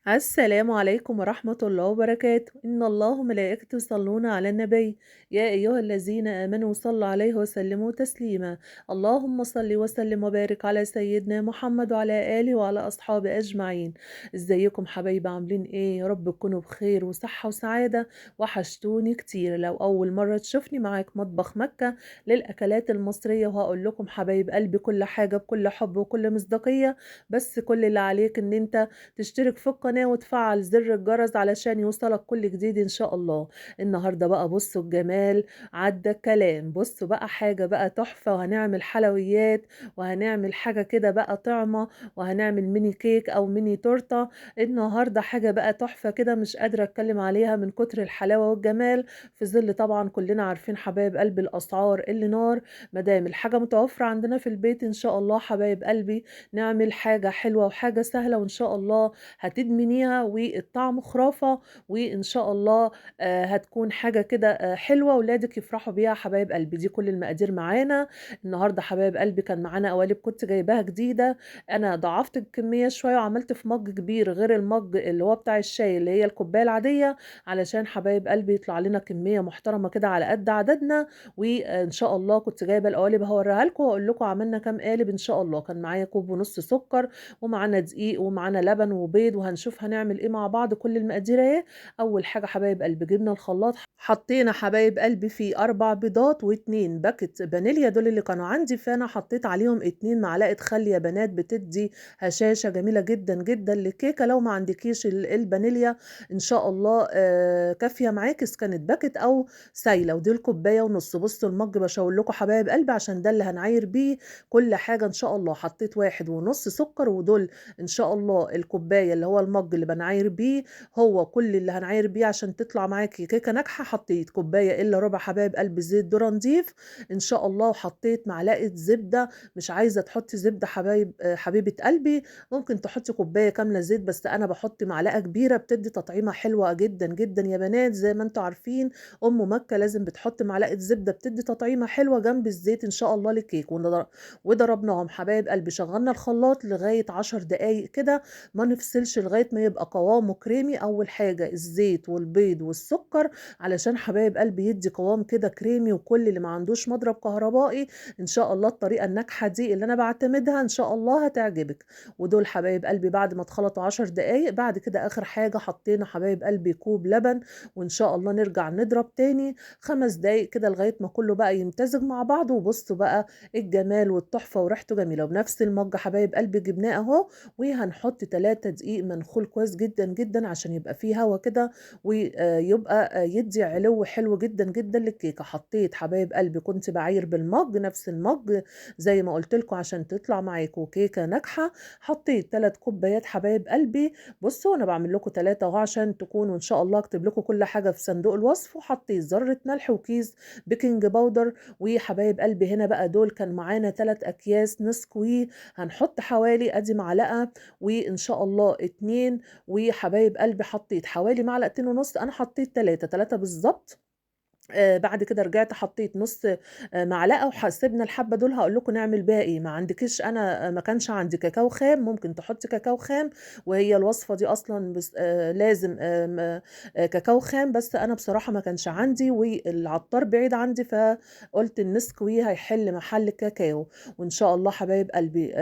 السلام عليكم ورحمة الله وبركاته. إن الله وملائكته يصلون على النبي، يا أيها الذين آمنوا صلوا عليه وسلموا تسليما. اللهم صل وسلم وبارك على سيدنا محمد وعلى آله وعلى أصحابه أجمعين. ازيكم حبايبي، عاملين ايه؟ يا رب تكونوا بخير وصحة وسعادة. وحشتوني كتير. لو أول مرة تشوفني معاك مطبخ مكة للأكلات المصرية، وهقول لكم حبايب قلبي كل حاجة بكل حب وكل مصداقية، بس كل اللي عليك ان انت تشترك في القناة وتفعل زر الجرس علشان يوصلك كل جديد ان شاء الله. النهارده بقى بصوا الجمال، عدى الكلام، بصوا بقى حاجة بقى تحفة، وهنعمل حلويات وهنعمل حاجة كده بقى طعمة، وهنعمل ميني كيك او ميني تورتة. النهارده حاجة بقى تحفة كده مش قادرة اتكلم عليها من كتر الحلاوة والجمال، في ظل طبعا كلنا عارفين حبايب قلبي الاسعار اللي نار. مادام الحاجة متوفرة عندنا في البيت ان شاء الله حبايب قلبي نعمل حاجة حلوة وحاجة سهلة، وان شاء الله هتدمنيها والطعم خرافة، وإن شاء الله هتكون حاجة كده حلوة ولادك يفرحوا بيها حبايب قلبي. دي كل المقادير معانا النهاردة حبايب قلبي. كان معانا قوالب كنت جايباها جديدة، أنا ضعفت الكمية شوية وعملت في مج كبير غير المج اللي هو بتاع الشاي اللي هي الكوباية العادية، علشان حبايب قلبي يطلع لنا كمية محترمة كده على قد عددنا. وإن شاء الله كنت جايبة القوالب هوريها لكم وأقول لكم عملنا كام قالب إن شاء الله. كان معايا كوب ونص سكر، ومعانا دقيق، ومعانا لبن وبيض، وهنشوف هنعمل ايه مع بعض. كل المقادير اهي. اول حاجة حبايب قلبي جبنا الخلاط، حطينا حبايب قلبي فيه 4 بيضات و2 باكت فانيليا، دول اللي كانوا عندي، فانا حطيت عليهم 2 معلقه خل يا بنات، بتدي هشاشة جميلة جدا جدا للكيكه. لو ما عندكيش الفانيليا ان شاء الله كافيه معاكي، اذا كانت باكت او سايله. ودي الكوباية ونص. بصوا المج بشاور لكم حبايب قلبي عشان ده اللي هنعاير بيه كل حاجة ان شاء الله. حطيت 1.5 سكر، ودول ان شاء الله الكوباية اللي هو المج اللي بنعاير بيه هو كل اللي هنعاير بيه عشان تطلع معاكي كيكة ناجحة. حطيت كوباية الا ربع حبايب قلب زيت ذره نضيف ان شاء الله، وحطيت معلقه زبدة. مش عايزه تحطي زبدة حبايب حبيبه قلبي، ممكن تحطي كوباية كاملة زيت، بس انا بحط معلقه كبيرة بتدي تطعيمه حلوة جدا جدا يا بنات. زي ما انتم عارفين ام مكة لازم بتحط معلقه زبدة بتدي تطعيمه حلوة جنب الزيت ان شاء الله للكيك. وضربناهم حبايب قلبي، شغلنا الخلاط لغاية 10 دقايق كده، ما نفصلش لغاية ما يبقى قوامه كريمي. اول حاجة الزيت والبيض والسكر علشان حبايب قلبي يدي قوام كده كريمي، وكل اللي ما عندوش مضرب كهربائي ان شاء الله الطريقة الناجحة دي اللي انا بعتمدها ان شاء الله هتعجبك. ودول حبايب قلبي بعد ما اتخلطوا 10 دقايق، بعد كده اخر حاجة حطينا حبايب قلبي كوب لبن، وان شاء الله نرجع نضرب تاني 5 دقايق كده لغاية ما كله بقى يمتزج مع بعضه. وبصوا بقى الجمال والتحفه وريحته جميلة. وبنفس المج حبايب قلبي جبناه اهو، وهنحط 3 دقيق منخول كويس جدا جدا عشان يبقى فيه هوا كده ويبقى يدي علو حلو جدا جدا للكيكه. حطيت حبايب قلبي كنت بعاير بالمج نفس المج زي ما قلت لكم عشان تطلع معاكم كيكة ناجحة. حطيت 3 كوبايات حبايب قلبي. بصوا انا بعمل لكم 3 اهو عشان تكونوا ان شاء الله اكتب لكم كل حاجة في صندوق الوصف. وحطيت ذره ملح وكيس baking powder. وحبايب قلبي هنا بقى دول كان معانا 3 اكياس نسكوي، هنحط حوالي ادي معلقه وان شاء الله 2. وحبايب قلبي حطيت حوالي 2.5 معلقة، انا حطيت 3 بالظبط. بعد كده رجعت حطيت نص معلقه، وحسبنا الحبة دول هقول لكم نعمل بيها ايه. ما عندكيش، انا ما كانش عندي كاكاو خام، ممكن تحطي كاكاو خام، وهي الوصفة دي اصلا بس لازم كاكاو خام، بس انا بصراحة ما كانش عندي والعطار بعيد عندي، فقلت النسكوي هيحل محل الكاكاو. وان شاء الله حبايب قلبي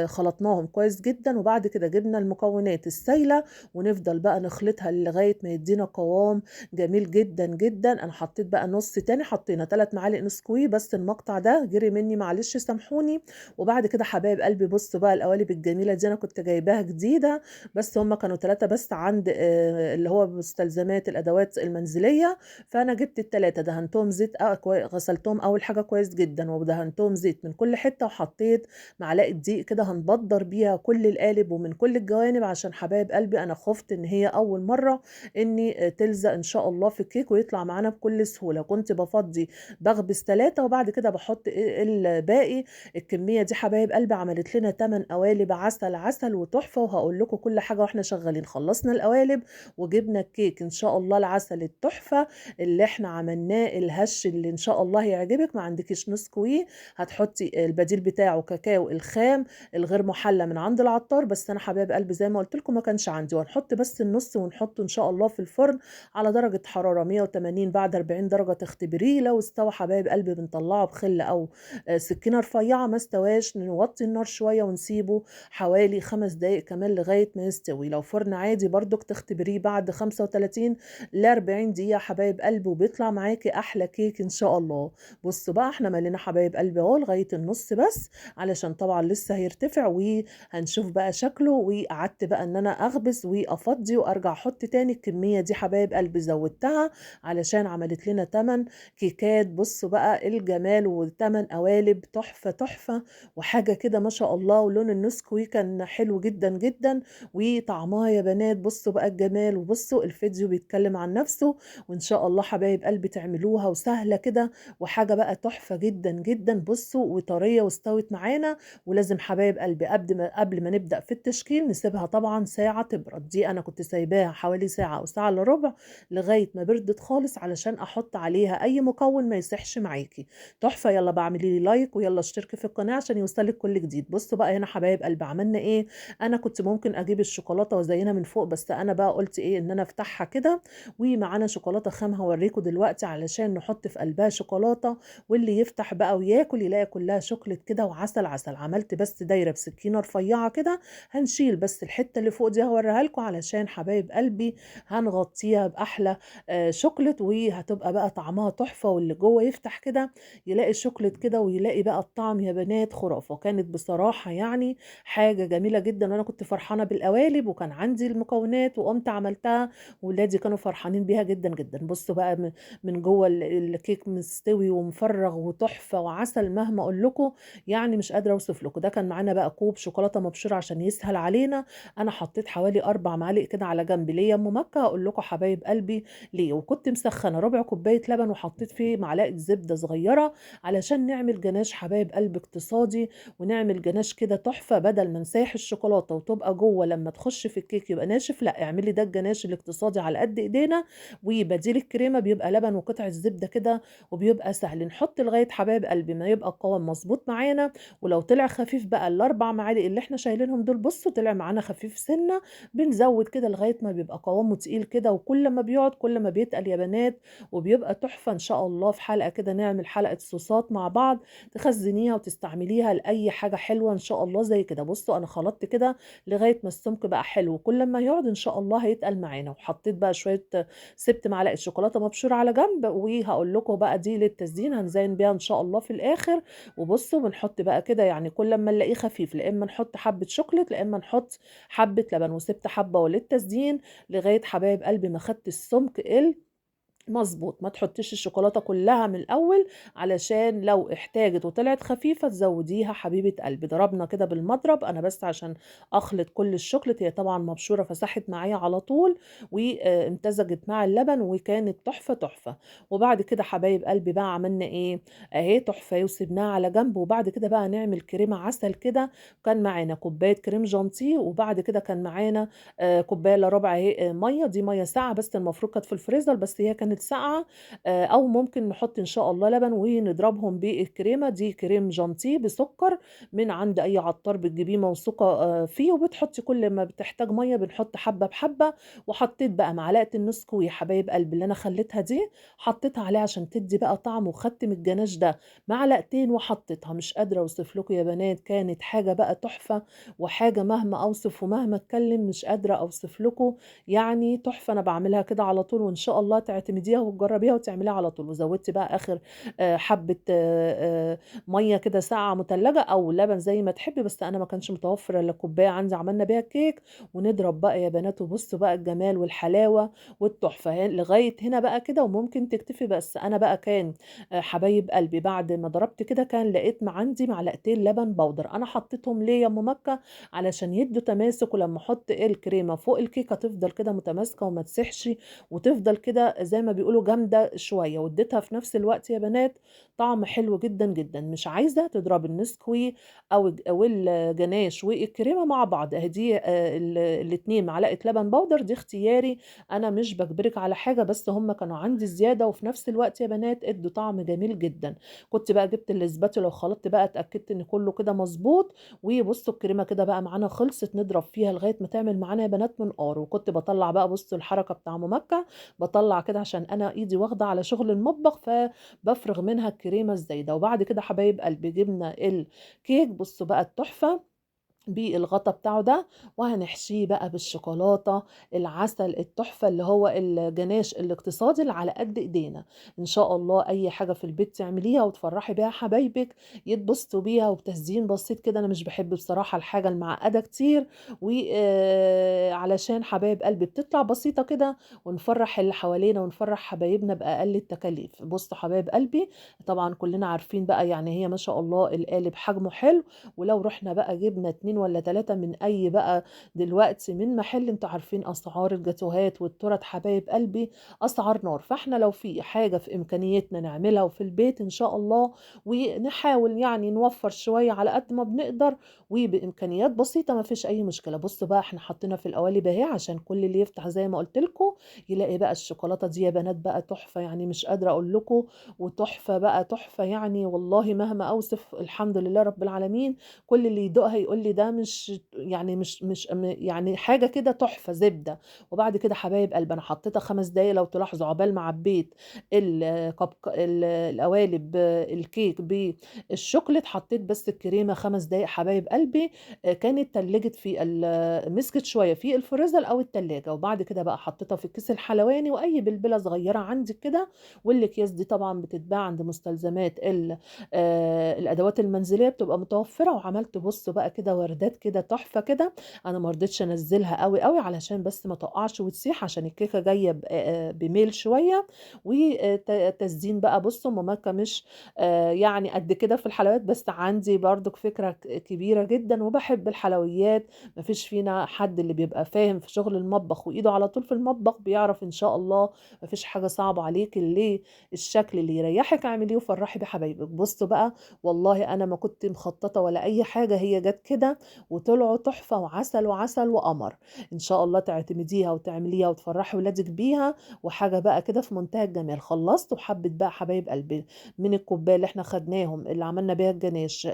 خلطناهم كويس جدا. وبعد كده جبنا المكونات السايله ونفضل بقى نخلطها لغاية ما يدينا قوام جميل جدا جدا. انا حطيت بقى نص تاني، حطينا 3 معالق نسكوي، بس المقطع ده جري مني معلش سامحوني. وبعد كده حبايب قلبي بصوا بقى القوالب الجميلة دي انا كنت جايباها جديدة، بس هم كانوا 3 بس عند اللي هو مستلزمات الادوات المنزلية، فانا جبت ال3 دهنتهم زيت، غسلتهم اول حاجة كويس جدا ودهنتهم زيت من كل حتة، وحطيت معلقه دقيق كده هنبدر بيها كل القالب ومن كل الجوانب، عشان حبايب قلبي انا خفت ان هي اول مرة اني تلزق ان شاء الله في الكيك ويطلع معانا بكل سهولة. بسهولة. كنت بفضي بخبز 3 وبعد كده بحط الباقي. الكمية دي حبايب قلبي عملت لنا 8 قوالب عسل عسل وتحفة، وهقول لكم كل حاجة واحنا شغالين. خلصنا القوالب وجبنا الكيك ان شاء الله العسل التحفة اللي احنا عملناه الهش اللي ان شاء الله هيعجبك. ما عندكيش نسكويه هتحطي البديل بتاعه كاكاو الخام الغير محلى من عند العطار، بس انا حبايب قلبي زي ما قلت لكم ما كانش عندي، وهنحط بس النص ونحطه ان شاء الله في الفرن على درجة حرارة 180 بعد 40 درجة تختبريه. لو استوى حبايب قلبي بنطلعه بخلة او سكينة رفيعة، ما استواش نوطي النار شوية ونسيبه حوالي 5 دقايق كمان لغاية ما يستوي. لو فرن عادي برضك تختبريه بعد 35 ل 40 دقيقة حبايب قلبي، وبيطلع معاكي احلى كيك ان شاء الله. بصوا بقى احنا ملينا حبايب قلبي اهو لغاية النص بس، علشان طبعا لسه هيرتفع وهنشوف بقى شكله. وقعدت بقى ان انا اخبز وافضي وارجع احط تاني. الكمية دي حبايب قلبي زودتها علشان عملت لنا 8 كيكات. بصوا بقى الجمال، و8 قوالب تحفة تحفة وحاجة كده ما شاء الله. ولون النسكوي كان حلو جدا جدا وطعمها يا بنات. بصوا بقى الجمال، وبصوا الفيديو بيتكلم عن نفسه، وان شاء الله حبايب قلبي تعملوها وسهلة كده وحاجة بقى تحفة جدا جدا. بصوا وطرية واستوت معانا. ولازم حبايب قلبي قبل ما نبدأ في التشكيل نسيبها طبعا ساعة تبرد. دي انا كنت سايباها حوالي ساعة او ساعة الا ربع لغاية ما بردت خالص علشان احط عليها اي مكون ما يسحش معاكي. تحفة. يلا بعملي لي like ويلا اشتركي في القناة عشان يوصلك كل جديد. بصوا بقى هنا حبايب قلبي عملنا ايه. انا كنت ممكن اجيب الشوكولاتة وازينها من فوق، بس انا بقى قلت ايه ان انا افتحها كده، ومعانا شوكولاتة خام هوريكم دلوقتي علشان نحط في قلبها شوكولاتة، واللي يفتح بقى وياكل يلاقي كلها شوكليت كده وعسل عسل. عملت بس دايرة بسكينة رفيعة كده، هنشيل بس الحتة اللي فوق دي هوريها لكم علشان حبايب قلبي هنغطيها باحلى شوكليت، وهتبقى بقى طعمها تحفة. واللي جوه يفتح كده يلاقي شوكليت كده ويلاقي بقى الطعم يا بنات خرافه. كانت بصراحة يعني حاجة جميلة جدا، وانا كنت فرحانة بالقوالب وكان عندي المكونات وقمت عملتها، ولادي كانوا فرحانين بيها جدا جدا. بصوا بقى من جوه الكيك مستوي ومفرغ وتحفه وعسل، مهما اقول لكم يعني مش قادرة اوصف لكم. ده كان معانا بقى كوب شوكولاتة مبشوره عشان يسهل علينا. انا حطيت حوالي 4 معالق كده على جنب. ليه يا ام مكة؟ هقول لكم حبايب قلبي ليه. وكنت مسخنه ربع كوباية لبن وحطيت فيه معلقه زبدة صغيرة علشان نعمل جناش حبايب قلب اقتصادي، ونعمل جناش كده تحفة. بدل ما نساح الشوكولاتة وتبقى جوه لما تخش في الكيك يبقى ناشف، لا اعملي ده الجناش الاقتصادي على قد ايدينا. وبديل الكريمة بيبقى لبن وقطعه زبدة كده وبيبقى سهل. نحط لغاية حبايب قلبي ما يبقى القوام مظبوط معانا. ولو طلع خفيف بقى ال4 معالق اللي احنا شايلينهم دول، بصوا طلع معانا خفيف سنة، بنزود كده لغاية ما بيبقى قوامه تقيل كده. وكل ما بيقعد كل ما بيتقل يا بنات وبيبقى تحفة ان شاء الله. في حلقة كده نعمل حلقة صوصات مع بعض تخزنيها وتستعمليها لاي حاجة حلوة ان شاء الله زي كده. بصوا انا خلطت كده لغاية ما السمك بقى حلو، كل ما يقعد ان شاء الله هيتقل معانا. وحطيت بقى شوية، سبت معلقه شوكولاتة مبشوره على جنب، وهقول لكم بقى دي للتزيين هنزين بيها ان شاء الله في الاخر. وبصوا بنحط بقى كده يعني كل ما نلاقيه خفيف لا اما نحط حبه شوكليت لا اما نحط حبه لبن، وسبت حبه وللتزيين لغاية حبايب قلبي ما خدت السمك مظبوط. ما تحطيش الشوكولاتة كلها من الاول علشان لو احتاجت وطلعت خفيفة تزوديها حبيبه قلبي. ضربنا كده بالمضرب انا بس عشان اخلط كل الشوكليت، هي طبعا مبشوره فسحت معايا على طول وامتزجت مع اللبن وكانت تحفة تحفة. وبعد كده حبايب قلبي بقى عملنا ايه اهي تحفة وسيبناها على جنب. وبعد كده بقى نعمل كريمة عسل كده. كان معانا كوباية كريم جانتيه، وبعد كده كان معانا كوباية الا ربع اهي مية، دي مية ساقعه بس المفروض كانت في الفريزر بس هي كانت ساقعه، او ممكن نحط ان شاء الله لبن ونضربهم بالكريمه دي. كريم جانتيه بسكر من عند اي عطار بتجيبيه موثوقة فيه، وبتحطي كل ما بتحتاج مية بنحط حبه بحبه. وحطيت بقى معلقه النسكوي حبايب قلبي اللي انا خليتها دي، حطيتها عليها عشان تدي بقى طعم. وخدت من الجناش ده معلقتين وحطيتها. مش قادرة اوصف لكم يا بنات، كانت حاجة بقى تحفة وحاجه مهما اوصف ومهما اتكلم مش قادرة اوصف لكم يعني تحفة. انا بعملها كده على طول وان شاء الله تعتمديها وتجربيها وتعمليها على طول. وزودتي بقى اخر حبه مية كده ساقعه متلجه او لبن زي ما تحبي، بس انا ما كانش متوفر الا كوباية عندي عملنا بيها الكيك. ونضرب بقى يا بنات، وبصوا بقى الجمال والحلاوه والتحفه لغاية هنا بقى كده. وممكن تكتفي، بس انا بقى كان حبايب قلبي بعد ما ضربت كده كان لقيت عندي معلقتين لبن بودر. انا حطيتهم ليه يا ام مكة؟ علشان يدوا تماسك، ولما احط الكريمة فوق الكيكه تفضل كده متماسكة وما تسحش، وتفضل كده زي ما بيقولوا جامدة شوية، واديتها في نفس الوقت يا بنات طعم حلو جدا جدا. مش عايزه تضربي النسكوي او الجناش والكريمه مع بعض، اهي دي الاتنين معلقه لبن بودر، دي اختياري، انا مش بجبرك على حاجة، بس هم كانوا عندي زيادة، وفي نفس الوقت يا بنات ادوا طعم جميل جدا. كنت بقى جبت الاسباتولا وخلطت بقى، اتاكدت ان كله كده مظبوط. وبصوا الكريمة كده بقى معانا خلصت، نضرب فيها لغاية ما تعمل معانا يا بنات منقار. وكنت بطلع بقى بصوا الحركة بتاع مكة، بطلع كده عشان انا ايدي واخده على شغل المطبخ، فبفرغ منها الكريمة الزايدة. وبعد كده حبايب قلبي جبنا الكيك، بصوا بقى التحفة بالغطا بتاعه ده، وهنحشيه بقى بالشوكولاته العسل التحفة اللي هو الجناش الاقتصادي اللي على قد ايدينا. ان شاء الله اي حاجة في البيت تعمليها وتفرحي بيها حبايبك يتبسطوا بيها، وبتزيين بسيط كده. انا مش بحب بصراحة الحاجة المعقدة كتير، وعلشان حبايب قلبي بتطلع بسيطة كده، ونفرح اللي حوالينا ونفرح حبايبنا باقل التكاليف. بصوا حبايب قلبي طبعا كلنا عارفين بقى يعني هي ما شاء الله القالب حجمه حلو، ولو رحنا بقى جبنا 2 ولا 3 من اي بقى دلوقتي من محل، انتوا عارفين اسعار الجاتوهات والتورت حبايب قلبي اسعار نار. فاحنا لو في حاجة في امكانيتنا نعملها وفي البيت ان شاء الله، ونحاول يعني نوفر شوية على قد ما بنقدر وبامكانيات بسيطة، ما فيش اي مشكلة. بصوا بقى احنا حطينا في القوالب اهي عشان كل اللي يفتح زي ما قلت لكم يلاقي بقى الشوكولاتة دي يا بنات بقى تحفة، يعني مش قادرة اقول لكم، وتحفه بقى تحفة يعني والله مهما اوصف، الحمد لله رب العالمين. كل اللي يدوقها يقول لي ده مش يعني مش يعني حاجة كده تحفة زبدة. وبعد كده حبايب قلب انا حطيتها 5 دقايق لو تلاحظوا عقبال ما عبيت القوالب الكيك بالشوكليت، حطيت بس الكريمة 5 دقايق حبايب قلبي، كانت تلجت في مسكت شوية في الفريزر او التلاجة. وبعد كده بقى حطيتها في الكيس الحلواني واي بلبلة صغيرة عندي كده. والاكياس دي طبعا بتتباع عند مستلزمات الادوات المنزلية بتبقى متوفرة. وعملت بصوا بقى كده وردات كده تحفة كده، انا ما رضيتش انزلها قوي قوي علشان بس ما تقعش وتسيح، عشان الكيكه جاية بميل شوية. وتزيين بقى بصوا ماما مش يعني قد كده في الحلويات، بس عندي برضك فكرة كبيرة جدا وبحب الحلويات. مفيش فينا حد اللي بيبقى فاهم في شغل المطبخ وايده على طول في المطبخ بيعرف ان شاء الله، مفيش حاجة صعبة عليك، اللي الشكل اللي يريحك اعمليه وفرحي بحبايبك. بصوا بقى والله انا ما كنت مخططه ولا اي حاجة، هي جت كده وطلعوا تحفة وعسل وعسل وقمر. ان شاء الله تعتمديها وتعمليها وتفرحي ولادك بيها، وحاجه بقى كده في منتهى الجمال. خلصت وحبت بقى حبايب قلبي من الكوباية اللي احنا خدناهم اللي عملنا بيها الجناش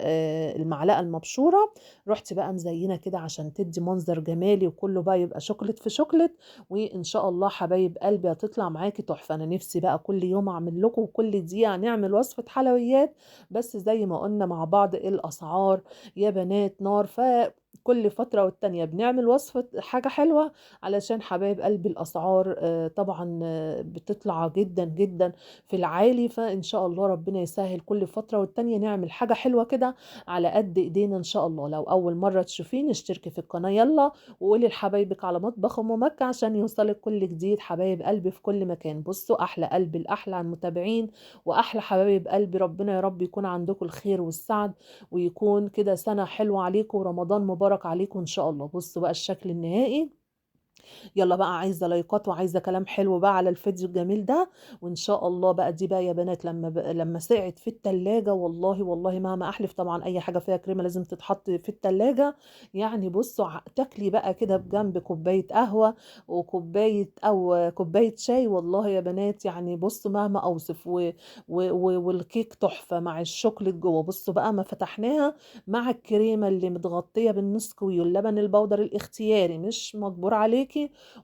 المعلقة المبشوره، رحت بقى مزينة كده عشان تدي منظر جمالي، وكله بقى يبقى شوكليت في شوكليت. وان شاء الله حبايب قلبي هتطلع معاكي تحفة. انا نفسي بقى كل يوم اعمل لكم وكل دقيقة نعمل وصفه حلويات، بس زي ما قلنا مع بعض الاسعار يا بنات نار، فكل فترة والتانية بنعمل وصفة حاجة حلوة علشان حبايب قلبي الأسعار طبعا بتطلع جدا جدا في العالي. فإن شاء الله ربنا يسهل كل فترة والتانية نعمل حاجة حلوة كده على قد إيدينا إن شاء الله. لو أول مرة تشوفيني اشتركي في القناة يلا، وقولي لحبايبك على مطبخ أم مكة عشان يوصلك كل جديد حبايب قلبي في كل مكان. بصوا أحلى قلب الأحلى على المتابعين وأحلى حبايب قلبي، ربنا يا رب يكون عندكم الخير والسعد، ويكون كده سنة حلوة عليكم ورمضان مبارك عليكم إن شاء الله. بصوا بقى الشكل النهائي، يلا بقى عايزه لايكات وعايزه كلام حلو بقى على الفيديو الجميل ده. وان شاء الله بقى دي بقى يا بنات لما سقعت في التلاجة، والله والله مهما احلف، طبعا اي حاجة فيها كريمة لازم تتحط في التلاجة. يعني بصوا تاكلي بقى كده بجنب كوباية قهوة وكوبايه او كوباية شاي، والله يا بنات يعني بصوا مهما اوصف. والكيك تحفة مع الشوكليت جوه. بصوا بقى ما فتحناها مع الكريمة اللي متغطيه بالنسكوي واللبن البودر الاختياري مش مجبور عليك،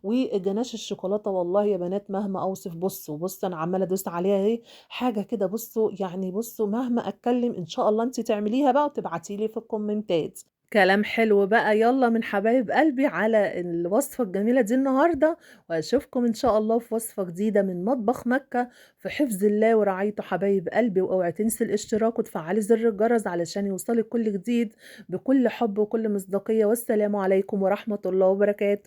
وجناش الشوكولاتة. والله يا بنات مهما اوصف، بصوا بصوا انا عماله ادوس عليها اهي حاجة كده. بصوا يعني بصوا مهما اتكلم، ان شاء الله انت تعمليها بقى وتبعتي لي في الكومنتات كلام حلو بقى. يلا من حبايب قلبي على الوصفة الجميلة دي النهارده، واشوفكم ان شاء الله في وصفه جديدة من مطبخ مكة في حفظ الله ورعايته حبايب قلبي. واوعي تنسي الاشتراك وتفعلي زر الجرس علشان يوصلك كل جديد بكل حب وكل مصداقية. والسلام عليكم ورحمة الله وبركاته.